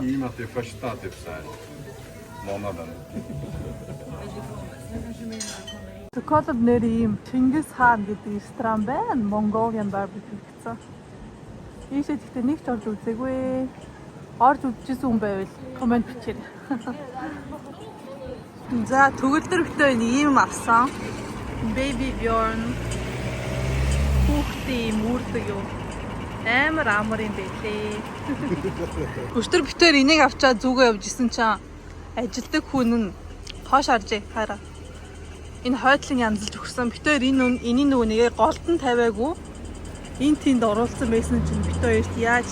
I och med att det är första typ så här månaden. Tukolov нэр ийм Чингис хаан гэдэг ресторан байна. Mongolian barbecue гэсэн. Ийшээ гэхдээ нэг ч орж үзээгүй. Орж үзчихсэн хүн байвал комент бичээрэй. За төгөлдөр битээ нэг ийм авсан. Baby Bjorn хүүхдийн ийм үрдэг юу. Амар амар юм байлээ. Өчтөр битээр энийг авчаад зүгөө явж исэн чинь ажилдаг хүн нь хоош харжээ хараа. Энэ хойдлон янзалж өгсөн. Битээр энэ энийн нөгөө нэгээ голд нь тавиагүй. Энэ тэнд оруулсан байсан чинь бит хоёрт яаж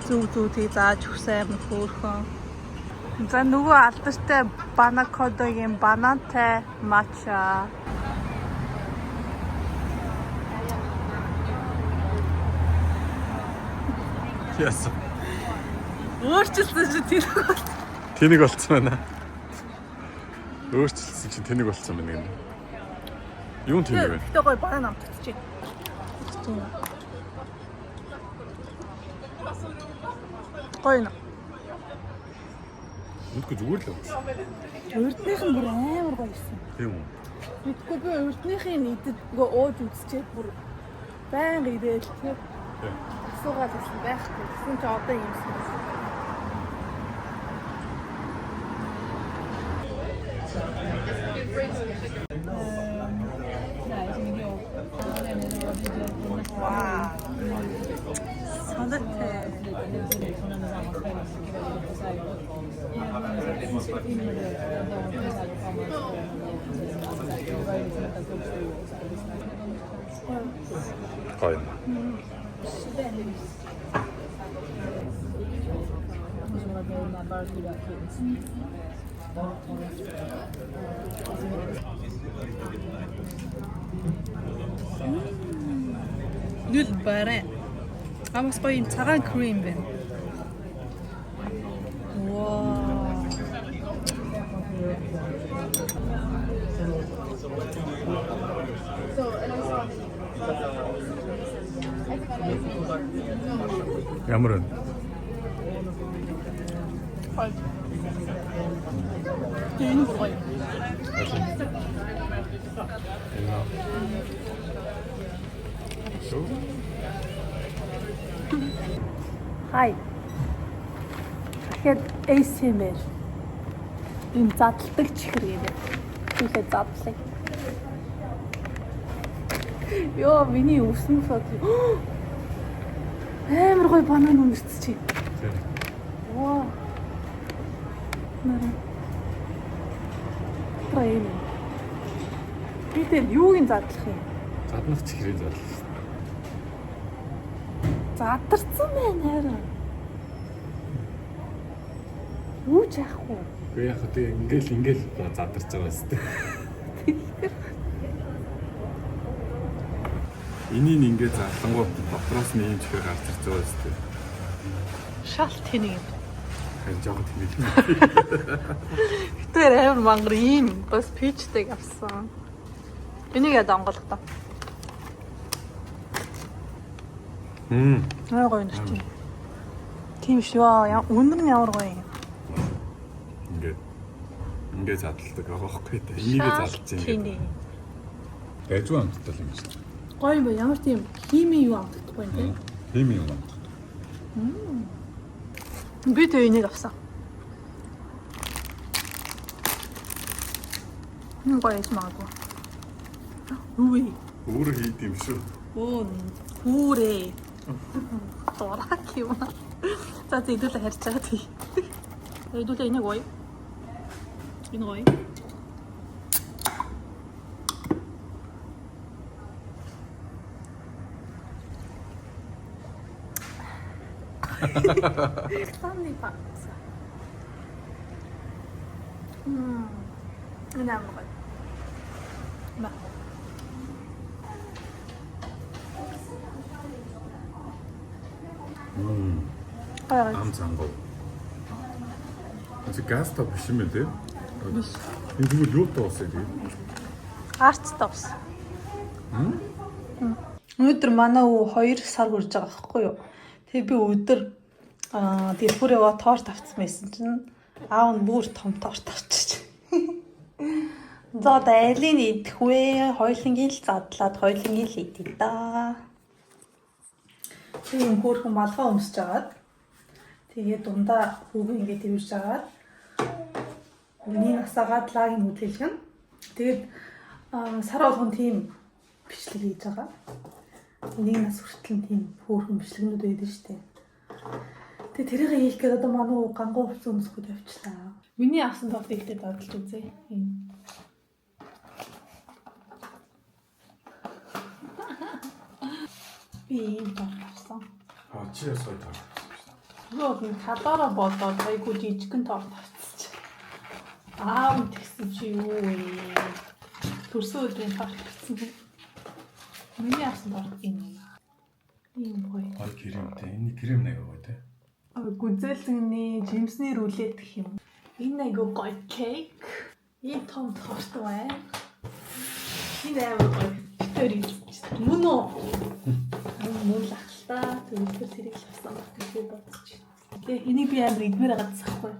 зүг зүг тийг зааж өгсөн амар хөөрхөн. За нөгөө алдартай банакодогийн банантай матча. Яасан. Өөрчилсөн чи тэр Тэнэг болцсон байна. Өөрчилсөн чинь тэнэг болцсон байна гэнэ. Юун тэнэг вэ? Гэтэ гоё банан амтчихжээ. Гоё нэ. Мэдгүй зүгээр л юм. Урдных нь бүр амар гоё юм. Тийм үү? Мэдгүй би урдныхын идэд нөгөө ууж үзчихээд бүр байнга идээл тийм Тийм. асуугаад байсан байхгүй. Тэгсэн чи одоо юм байсан. Вау. Сонирхолтой. Гоё юм. Нүл барай. Амас гоё юм цагаан крем байна. Вау. Ямар вэ? Гоё. Тэгээ энэ бүр гоё. Шүү. Хай. Тэгэхээр ASMR ийм задалдаг чихэр гэдэг. Хийлээ задлаа. Йоо, миний өвсөн сод. Амар гоё банан үнэртчихэ. Тийм. Вау. Нара. Трэм. Би тэр юуг нь задлах юм? Заднах чихрээ задлаа. Задарсан байна харин. Юу ч яахгүй. Гэхдээ яг хөө тэгээ ингээл ингээл задарч байгаа юм дээ. Энийг ингээд задлангууд дотроос нь ийм чихэр гарч ирж байгаа юм дээ. Шал тэнэг юм. Харин жоохон тэнэг. Тэр амар мангар ийм бас пичдэг авсан. Энийг яд онгойлох та. Мм. Амар гоё юм чи. Тийм шүү. Аа, үнэр нь ямар гоё юм. Ингээд ингээд задалдаг байгаа байхгүй дээ. Энийгээ задалж Шал ингээд. тэнэг. Гайжгүй амттай юм шиг. Гоё юм ба ямар тийм химийн юу амтдаггүй юм те. Тийм юм амттай. Би тэг энийг авсан. Энэ гоё юм магадгүй. Юу вэ? Өөрөө хийд юм шүү. Оо, хүүрээ. Дурак юм. За за хэдүүлээ харьж байгаа тий. Хэдүүлээ энийг гоё. Энэ гоё. Рекламны пауза. Мм. Энэ амар гоё. Ба. Гоё гоё. Ам зангов. Энд газ та биш юм байна те? Биш. Энэ тэгвэл юутай болсон юм бэ? Арцтай ус. Өнөөдөр манай өвөө 2 сар хүрж байгаа байхгүй юу? Тэгээ би өдөр Дэлбүрээ торт авсан байсан чинь аав нь бүр том торт авчиж. За одоо алийг идэх вэ? Хоёулангийн л задлаад хоёулангийн л идэ да. Тийм хөөрхөн малгай өмсөж агаад тэгээд дундаа хүүг ингээд ивж агаад миний насаагаад лагийн хөдөлгөн. Тэгээд сар болгон тийм бичлэг хийж байгаа. Нэг нас хүртэл тийм хөөрхөн бичлэгнүүд байдаг шүү дээ. Тэгээ тэрийг хийх гээд одоо манай хүү гангуу хувцас өмсөхөд явчлаа. Миний авсан тортыг ихтэй задлж үзье. Энэ. Би ийм торт авсан. Аа чи ясаа торт авсан шүү. Нөгөө нэг талаараа бодоод айгуу жижигхэн торт авчихсан. Аав тэгсэн чи юу вэ? Төрсөн өдрийн торт гэсэн. Миний авсан торт энэ юм. Ийм гоё. Гой кремтэй. Энэ крем нэг гоё те. Гүзэлзэний жимсний рулет гэх юм. Энэ айгуу гоё кейк. Ийм том торт байна. Энэ амар гоё. Тэр мөн үү? Мөн л ахalta. Тэр тэрийг л авсан байх гэж би бодож байна. Тэгээ энийг би амар идмээр байгаад байхгүй.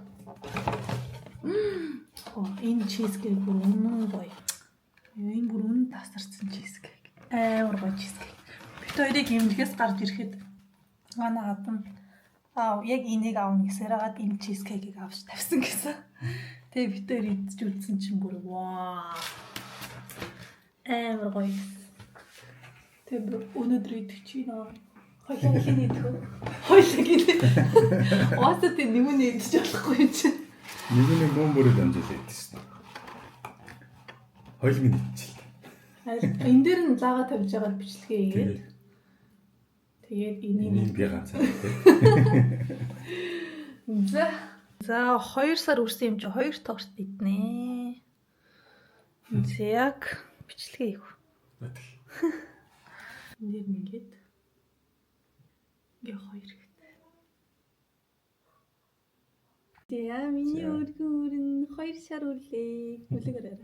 Оо, энэ чизкейк бүр үнэн гоё. Энэ бүр үнэн тасарсан чизкейк. Амар гоё чизкейк. Бид хоёрыг эмнэлгээс гарч ирэхэд манай хатан аа яг энийг аавна гэсээр хагаад энэ чизкейкийг авч тавьсан гэсэн. Тэгээ бид хоёр идэж үзсэн чинь бүр ваа. Амар гоё. Тэгээ бүр өнөөдөр идэх чинь аа. Хоёулаа хин идэх үү? Хоёулаа гинэ. Угаасаа тэг нэг нь идэж болохгүй юм чинь. Нэг нь бөм бүрээ дамжуулаад идсэн. Хоёуланг нь идчихэл. Энэ дээр нь лага тавьж байгаад бичлэгээ хийгээд. Тэгээд энийг би ганцаар тий. За. За 2 сар үрсэн юм чи 2 торт иднэ. За яг бичлэгээ хийх. Энэ дээр нь ингээд ингээ хоёр хэрэгтэй. За миний өргөн өрн 2 шар үрлээ. Үлэг арай.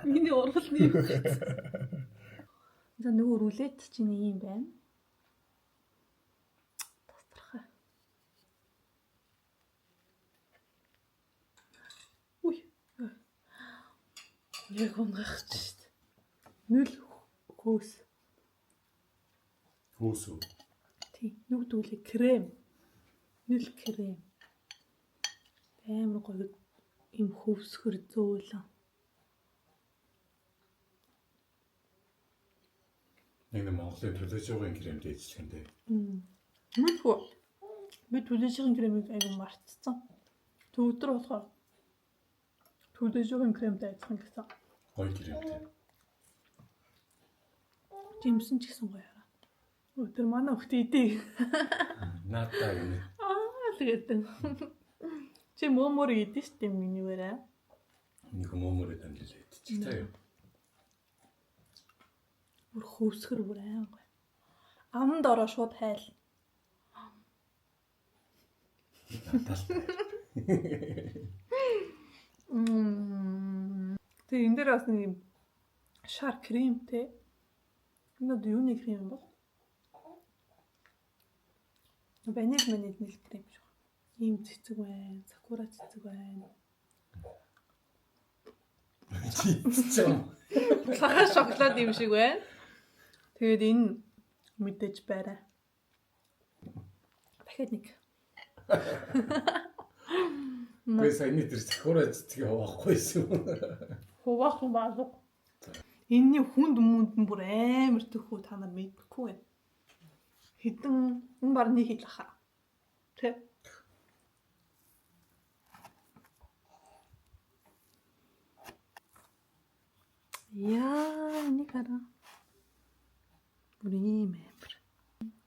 Миний ургал нэг. За нөгөө рулет чинь ийм байна. Тасархай. Уй. Яг унгах ч шүү дээ. Нүл хөөс. Хөөс үү? Тий, нүг дүүлээ крем. Нүл крем. Амар гоё юм хөвсгөр зөөлөн. Нэг нь Монголын төлөөжөөгийн кремтэй ижилхэн дээ. Мэдгүй. Би төлөөжөөгийн кремийг айгу мартцсан. Тэг өдөр болохоор төлөөжөөгийн кремтэй адилхан гэсэн. Гоё кремтэй. Жимсэн ч гэсэн гоё хараа. Өдөр манай хүүхдээ идэ. Надаа юм. Аа тэгээд. Чи мөмөр идэ штэ миний вэрэ. Нэг мөмөрөө дамжуулаад идчих та юу. Бүр хөвсгөр бүр айн гоё. Амд ороо шууд хайл. Надаа л. Тэгээ энэ дээр бас нэг юм шар кремтэй. Энэ одоо юуны крем юм бол? Ваниль маниль крем шүү. Ийм цэцэг байна, сакура цэцэг байна. Цагаан шоколад юм шиг байна. Тэгээд энэ мэдээж байраа. Дахиад нэг. Би саяны тэр сакура цэцгийг хуваахгүйсэн юм. Хуваах юм алга. Энэний хүнд мүнд нь бүр амар төхөө та нар мэдхгүй байна. Хэдэн энэ баг нэг хил хаа. Тэ. Яа, нэг хараа. Бүр ийм амар.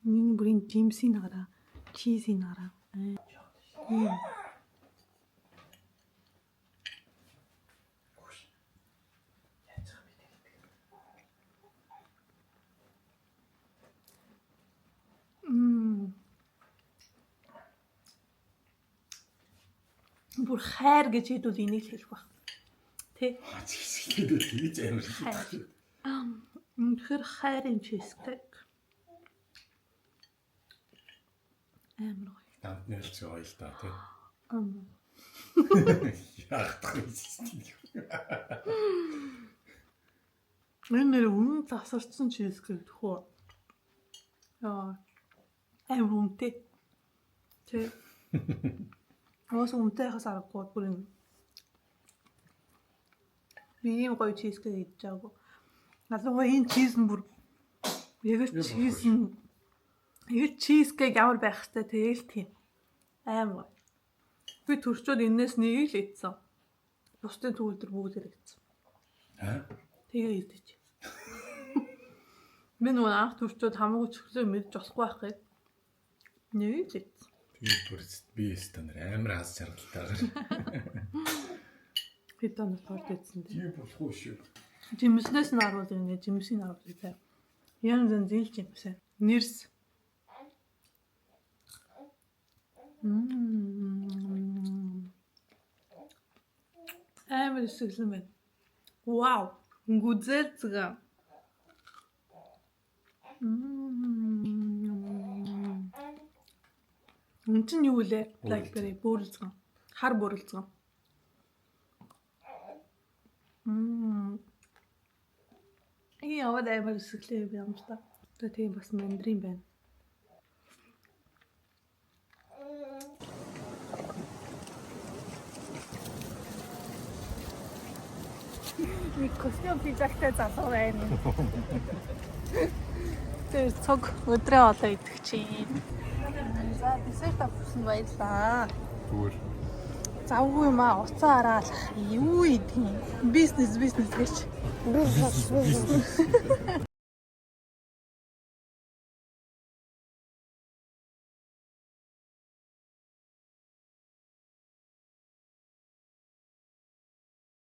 Энэ бүрийн жимсийг хараа, чизийг хараа. Ийм. Бүр хайр гэж хэдүүл энийг л хэлэх байх. Тэ. Чизгээд хийж амар. Хайр. Үнэхээр хайрын cheesecake. Амар гоё. Амтны хэлж гоё л да тий. Ам. Яахдах юм. Энэ нэр үнэн засарчсан cheesecake тхүү. Яа. Амар үнэтэй. Тэ. Уус үнэтэй хас аргагүй бүр юм. Би ийм гоё cheesecake идэж байгаагүй. Ялангуяа энэ cheese нь бүр яг л cheese нь яг л cheesecake ямар байх хэвтэй тэгэл тийм. Амар гоё. Би төрчөөд энэс нэг л идсэн. Бусдын төгөлдөр бүгдээр идсэн. Аа? Тэгээ идэж. Би нөгөө анх төрчөөд хамаагүй чөглөө мэдж болохгүй байх гээд нэг л идсэн. Тэгээд бүр би өстө нэр амар аз жаргалтайгаар. Хэд онол торт идсэн дээ. Тийм болохгүй шүү. Жимснээс нь харуул ингэ жимсийг харуул заа. Янз янзын л жимс. Нэрс. Мм. Амар исгэлэн байна. Вау. Гүзэлцгэн. Мм. Энэ чинь юу лээ? Blackberry бөөрөлзгөн. Хар бөөрөлзгөн. Мм. Ийм яваад амар өсөглөө юм юм та. Одоо тийм бас мандрин байна. Нэг костюм пижактай залуу байна. Тэр цог өдрөө олоо идэх чинь. За десерт авсан баярлаа. Зүгээр. Завгүй юм аа уцаа хараал юу идэх юм. Бизнес бизнес гэж. Бизнес.